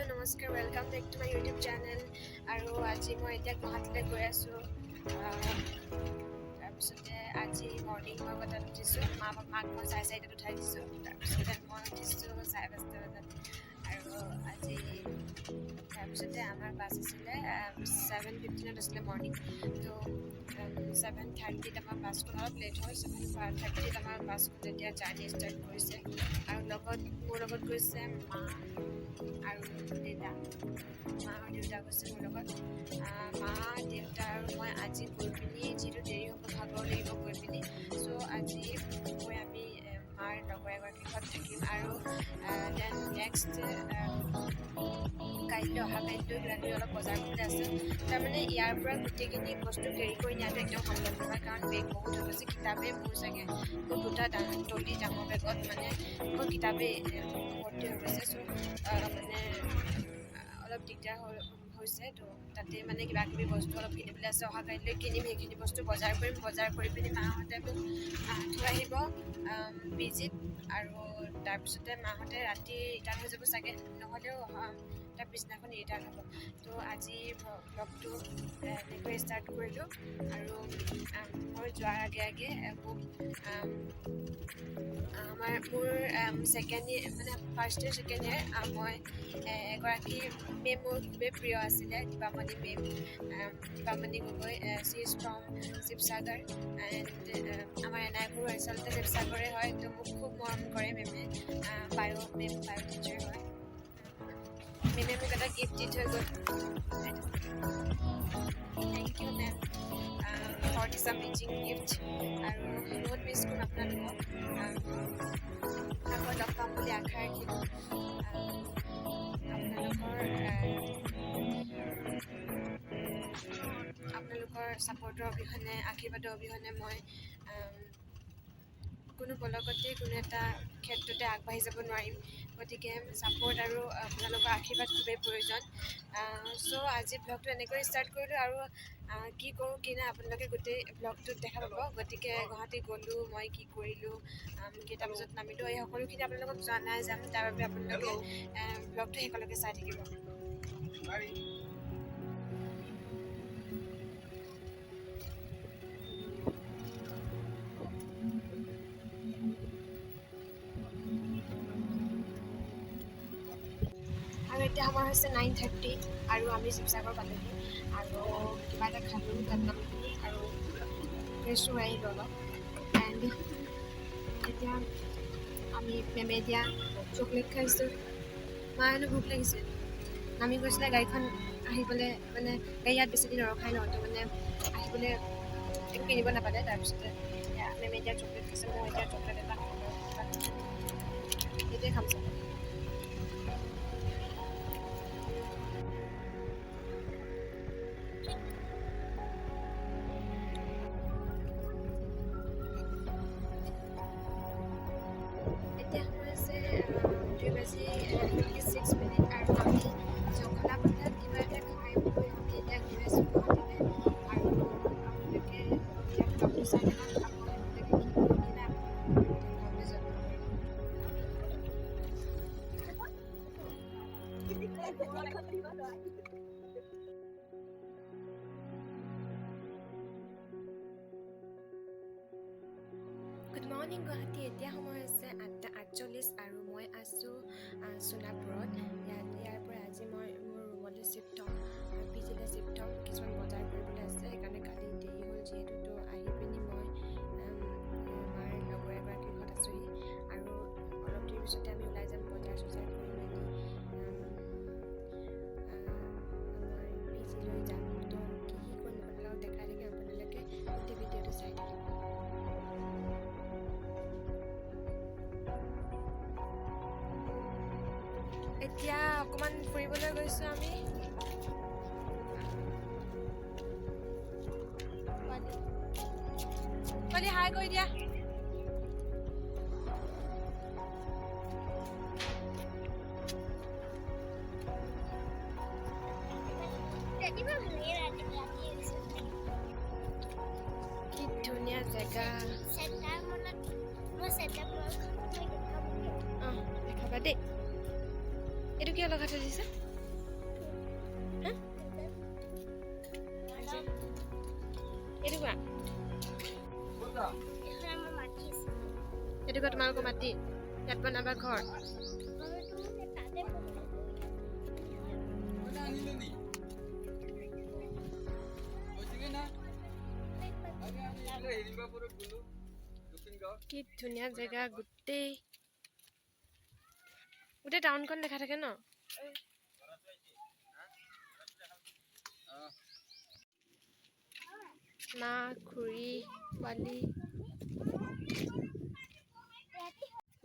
নমস্কাৰ, welcome back to my YouTube channel. আৰু আজি মই এতিয়া গুৱাহাটীলৈ গৈ আছোঁ। তাৰপিছতে আজি মৰ্ণিং মই বজাত উঠিছোঁ। মাক মই 4:30ত উঠাই দিছোঁ। তাৰপিছতে মই উঠিছোঁ 5:30 বজাত। আৰু আজি তাৰপিছতে আমাৰ বাছ আছিলে, 7:15ত আছিলে মৰ্ণিং। ত' 7:30ত আমাৰ বাছখন অলপ লেট হ'ল। 7:30ত আমাৰ বাছখন এতিয়া জাৰ্ণি ষ্টাৰ্ট কৰিছে। আৰু লগত মোৰ লগত গৈছে মা আৰু দেউতা। মা আৰু দেউতা গৈছে মোৰ লগত। মা, দেউতা আৰু মই আজি গৈ পিনি যিহেতু দেৰি হ'ব, ভাগৰ লাগিব গৈ পিনি, চ' আজি গৈ আমি মাৰ লগৰ এগৰাকীৰ ঘৰত থাকিম। আৰু then next কাইলৈ, অহা কাইলৈ কিবা কিবি অলপ বজাৰ কৰিবলৈ আছে। তাৰমানে ইয়াৰ পৰা গোটেইখিনি বস্তু কেৰি কৰি নিয়াটো একদম সম্ভৱ নহয়, কাৰণ বেগ বহুত হৈ গৈছে। কিতাপেই মোৰ চাগে মোৰ দুটা টলি ডাঙৰ বেগত মানে মোৰ কিতাপেই ভৰ্তি হৈ গৈছে। চ' মানে অলপ দিগদাৰ হৈছে। তো তাতে মানে কিবা কিবি বস্তু অলপ কিনিবলৈ আছে। অহা কাইলৈ কিনিম সেইখিনি বস্তু, বজাৰ কৰিম। বজাৰ কৰি পিনি মাহঁতে মোক থৈ আহিব পি জিত। আৰু তাৰপিছতে মাহঁতে ৰাতি ৰিটাৰ্ণ হৈ যাব চাগে, নহ'লেও অহা তাৰ পিছদিনাখন ৰিটাৰ্ণ হ'ব। তো আজি ব্লগটো এনেকৈ ষ্টাৰ্ট কৰিলোঁ। আৰু মই যোৱাৰ আগে আগে মোক মোৰ ছেকেণ্ড ইয়েৰ, মানে ফাৰ্ষ্ট ইয়েৰ, ছেকেণ্ড ইয়েৰ মই এগৰাকী মেম মোৰ খুবেই প্ৰিয় আছিলে, Dipamoni ma'am, Dipamoni Gogoi. She is from Sivasagar and আমাৰ এন আই বড়ো আচলতে শিৱসাগৰে হয়। তো মোক খুব মৰম কৰে মেমে। বায়' মেম, বায়' টিচাৰ হয়। মেমে মোক এটা গিফ্ট দি থৈ গ'ল। Thank you, ma'am, for this amazing gift. আৰু বহুত মিছ কৰিম আপোনালোকক। আকৌ লগ পাম বুলি আশা ৰাখিলোঁ। আপোনালোকৰ ছাপৰ্টৰ অবিহনে, আশীৰ্বাদৰ অবিহনে মই কোনো পলকতেই কোনো এটা ক্ষেত্ৰতে আগবাঢ়ি যাব নোৱাৰিম। গতিকে ছাপৰ্ট আৰু আপোনালোকৰ আশীৰ্বাদ খুবেই প্ৰয়োজন। চ' আজি ব্লগটো এনেকৈ ষ্টাৰ্ট কৰিলোঁ। আৰু কি কৰোঁ কি নাই আপোনালোকে গোটেই ব্লগটোত দেখা পাব। গতিকে গুৱাহাটী গ'লোঁ, মই কি কৰিলোঁ, কেইটা বজাত নামিলোঁ, এই সকলোখিনি আপোনালোকক জনাই যাম। তাৰ বাবে আপোনালোকে ব্লগটো শেষলৈকে চাই থাকিব। আৰু এতিয়া সময় হৈছে 9:30 আৰু আমি শিৱসাগৰ পালোহি। আৰু কিবা এটা খালোঁ, তাত নামিলোঁ আৰু ফ্ৰেছো হৈ আহিলোঁ অলপ। এণ্ড এতিয়া আমি মেমে দিয়া চকলেট খাইছোঁ। মা হেনো ভোক লাগিছে, নামি গৈছিলে গাড়ীখন আহিবলৈ, মানে গাড়ী ইয়াত বেছি দিন নৰখাই ন, তো মানে আহিবলৈ একো কিনিব নাপালে। তাৰপিছতে মেমে এতিয়া চকলেট খাইছে, মই এতিয়া চকলেট এটা খাম আৰু সেইটোৱে খাম চাগে। এতিয়া সময় হৈছে 2 বাজি 56 মিনিট আৰু আমি জখলাবন্ধাত কিবা এটা খাই বৈ আমি এতিয়া গৈ আছোঁ গুৱাহাটীলৈ। আৰু আপোনালোকে এতিয়া ব্লগটো চাই থাকক। আকৌ আপোনালোকে কি কৰোঁ কি নাই আপোনালোকে জনাব পাৰিব। Good morning Guwahati. এতিয়া সময় হৈছে 8:48 আৰু মই আছোঁ সোণাপুৰত। ইয়াৰ পৰা আজি মই মোৰ ৰুমলৈ শ্বিফ্ট হ'ম, পি জিলৈ শ্বিফ্ট হ'ম। কিছুমান বজাৰ কৰিবলৈ আছে, সেইকাৰণে কালি দেৰি হ'ল যিহেতু। তো আহি পিনি মই মাৰ লগৰ এগৰাকীৰ ঘৰত আছোঁহি আৰু অলপ দেৰি পিছতে আমি ওলাই যাম, বজাৰ চজাৰ কৰি মেলি মই পি জিলৈ যাম। তো কি কি কৰিম আপোনালোকক দেখাই থাকিম, আপোনালোকে গোটেই ভিডিঅ'টো চাই থাকিব। এতিয়া অকণমান ফুৰিবলৈ গৈছোঁ আমি। পোৱালি, পোৱালি, হাই কৰি দিয়া। ৰাতিপুৱা ভাল লাগে, ৰাতি ৰাতি হৈছে। কি ধুনীয়া জেগা! চেণ্টাৰ মলত, মই চেণ্টাৰ মলখন মই দেখাম। অঁ, দেখাবা দেই। এইটো কিয় লগাই থৈ দিছে? বিঘা তোমালোকৰ মাটি, ইয়াত বনাবা ঘৰ। তাতে। কি ধুনীয়া জেগা, গোটেই গোটেই টাউনখন দেখা থাকে ন। মা, খুৰী, পোৱালি।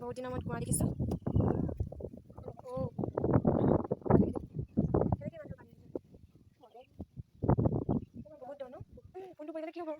বহুত দিনৰ মূৰত কুঁৱা দেখিছোঁ। অ' কেনেকৈ ইমান দূৰ পানী আনিছে? বহুত দ ন। ফোনটো পৰি গ'লে কি হ'ব?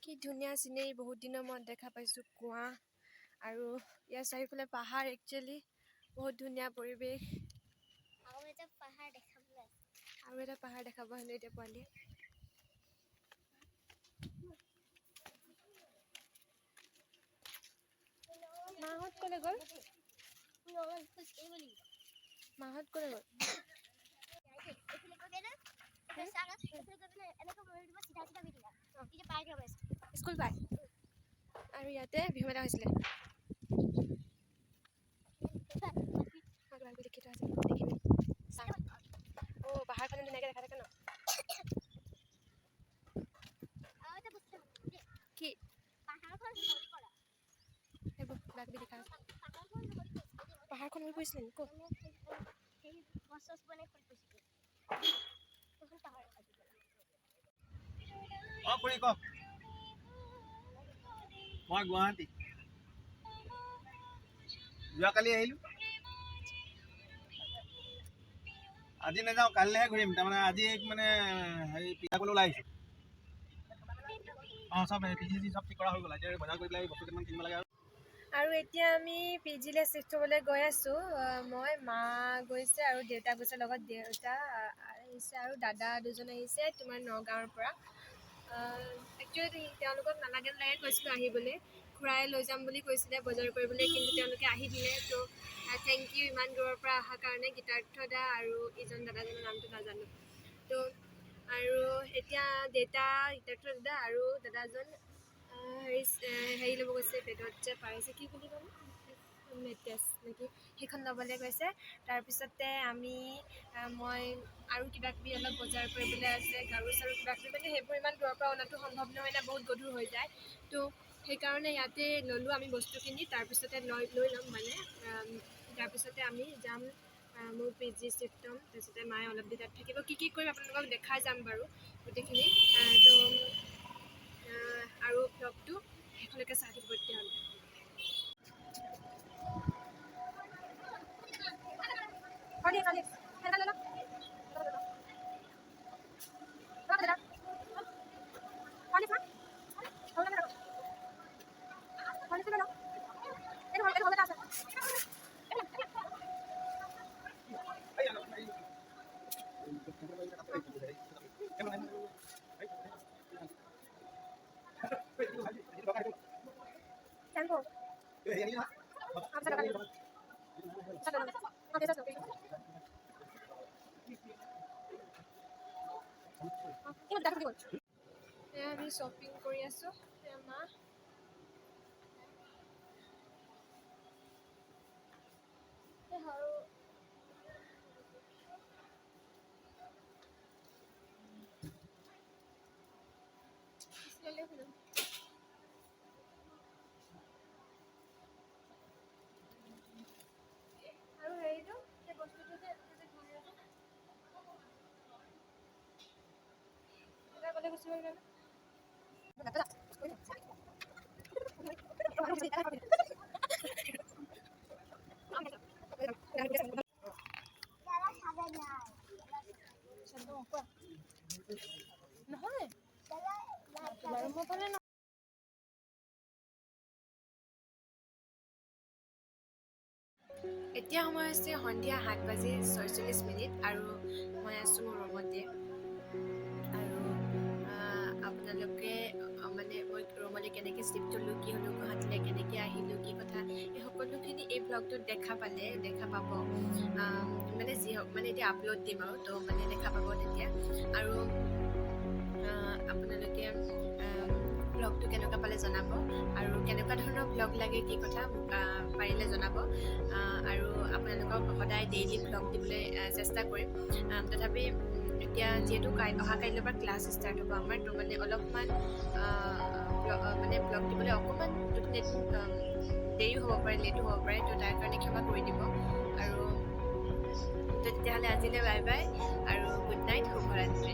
কি ধুনীয়া চিনেৰী, বহুত দিনৰ মূৰত দেখা পাইছোঁ কুঁৱা আৰু ইয়াৰ চাৰিওফালে পাহাৰ। একচুৱেলি বহুত ধুনীয়া পৰিৱেশ। আৰু এটা পাহাৰ দেখাবলৈ আছে। আৰু এটা পাহাৰ দেখাব হেনো এতিয়া পোৱালিয়ে। মাহঁত ক'লৈ গ'ল? নগ'ল, খোজকাঢ়িব লাগিব। মাহঁত ক'লৈ গ'ল? এইফালে গৈ পিনে, এইফালে গৈ পিনে এনেকৈ মৰি দিব, চিধা চিধা গৈ থাকিবা, তেতিয়া পাই যাব। স্কুল পায়। আৰু ইয়াতে বিহু মেলা হৈছিলে, কিবা কিবি লিখি থোৱা আছে, দেখিম, চাম। অ' পাহাৰখন ধুনীয়াকৈ দেখা থাকে ন। আৰু এটা বস্তু দেই। কি? পাহাৰখন সৰি কৰা। সেইবোৰ কিবা কিবি লিখা আছে। পাহাৰখন সৰি পৰিছিলে দেই। পাহাৰখন সৰি পৰিছিলে নেকি? ক'ত? মানে সেই গছ চছ মানে সৰি পৰিছিলে সেইখন পাহাৰ। অঁ খুৰী, কওক। মই গুৱাহাটী যোৱাকালি আহিলোঁ। আজি নাযাওঁ, কালিলৈহে ঘূৰিম। তাৰমানে আজি মানে হেৰি পিঠা কৰিবলৈ ওলাই আহিছোঁ। অঁ, চব পি জি চি চব ঠিক কৰা হৈ গ'ল। এতিয়া বজাৰ কৰি পেলাই বস্তু কেইটামান কিনিব লাগে আৰু। আৰু এতিয়া আমি পি জিলৈ চিফ্ট হ'বলৈ গৈ আছোঁ। মই, মা গৈছে আৰু দেউতা গৈছে লগত। দেউতা আহিছে আৰু দাদা দুজন আহিছে তোমাৰ নগাঁৱৰ পৰা। একচুৱেলি তেওঁলোকক নালাগে নালাগে কৈছিলোঁ আহিবলৈ, খুৰাই লৈ যাম বুলি কৈছিলে বজাৰ কৰিবলৈ, কিন্তু তেওঁলোকে আহি দিলে। ত' thank U ইমান দূৰৰ পৰা অহাৰ কাৰণে, গীতাৰ্থ দা আৰু ইজন দাদাজনৰ নামটো নাজানো। ত' আৰু এতিয়া দেউতা, গীতাৰ্থ দাদা আৰু দাদাজন হেৰি হেৰি ল'ব গৈছে, বেডত যে পাৰিছে, কি বুলি ক'ম, মেট্ৰেছ নেকি, সেইখন ল'বলৈ গৈছে। তাৰপিছতে আমি মই আৰু কিবা কিবি অলপ বজাৰ কৰিবলৈ আছে, গাৰু চাৰু কিবা কিবি, মানে সেইবোৰ ইমান দূৰৰ পৰা অনাটো সম্ভৱ নহয় না, বহুত গধুৰ হৈ যায়। তো সেইকাৰণে ইয়াতে ল'লোঁ আমি বস্তুখিনি। তাৰপিছতে লৈ লৈ ল'ম মানে তাৰপিছতে আমি যাম মোৰ পি জি চিফ্ট হ'ম। তাৰপিছতে মায়ে অলপ দেৰি তাত থাকিব। কি কি কৰিম আপোনালোকক দেখাই যাম বাৰু গোটেইখিনি। তো আৰু ভ্লগটো শেষলৈকে চাই থাকিব তেতিয়াহ'লে। এয়া আমি শ্বপিং কৰি আছোঁ। এয়া মা। আৰু আৰু হেৰিটো, সেই বস্তুটো যে এনেকে যে ঘূৰে যে, এটা গ'লে গুচি গ'ল জানো? দাদা চাবে নাই। নহয়। দাদা। তোমাৰ ৰুমৰ ফালে। এতিয়া সময় হৈছে সন্ধিয়া 7 বাজি 46 মিনিট আৰু মই আছোঁ মোৰ ৰুমতে। আৰু আপোনালোকে মানে মই ৰুমলৈ কেনেকৈ চিফ্ট হ'লোঁ, কি হ'লোঁ, গুৱাহাটীলৈ কেনেকৈ আহিলোঁ, কি কথা, এই সকলোখিনি এই ভ্লগটোত দেখা পালে, দেখা পাব। মানে যি হওক, মানে এতিয়া আপলোড দিম আৰু তো মানে দেখা পাব তেতিয়া। আৰু আপোনালোকে ভ্লগটো কেনেকুৱা পালে জনাব আৰু কেনেকুৱা ধৰণৰ ভ্লগ লাগে, কি কথা, মোক পাৰিলে জনাব। আৰু আপোনালোকক সদায় ডেইলি ভ্লগ দিবলৈ চেষ্টা কৰিম। তথাপি এতিয়া যিহেতু অহা কাইলৈৰ পৰা ক্লাছ ষ্টাৰ্ট হ'ব আমাৰ, তো মানে অলপমান মানে ভ্লগ দিবলৈ অকণমান 2-3 দিন দেৰিও হ'ব পাৰে, লেটো হ'ব পাৰে, তো তাৰ কাৰণে ক্ষমা কৰি দিব। আৰু তো তেতিয়াহ'লে আজিলৈ বাই বাই আৰু গুড নাইট, শুভৰাত্ৰি।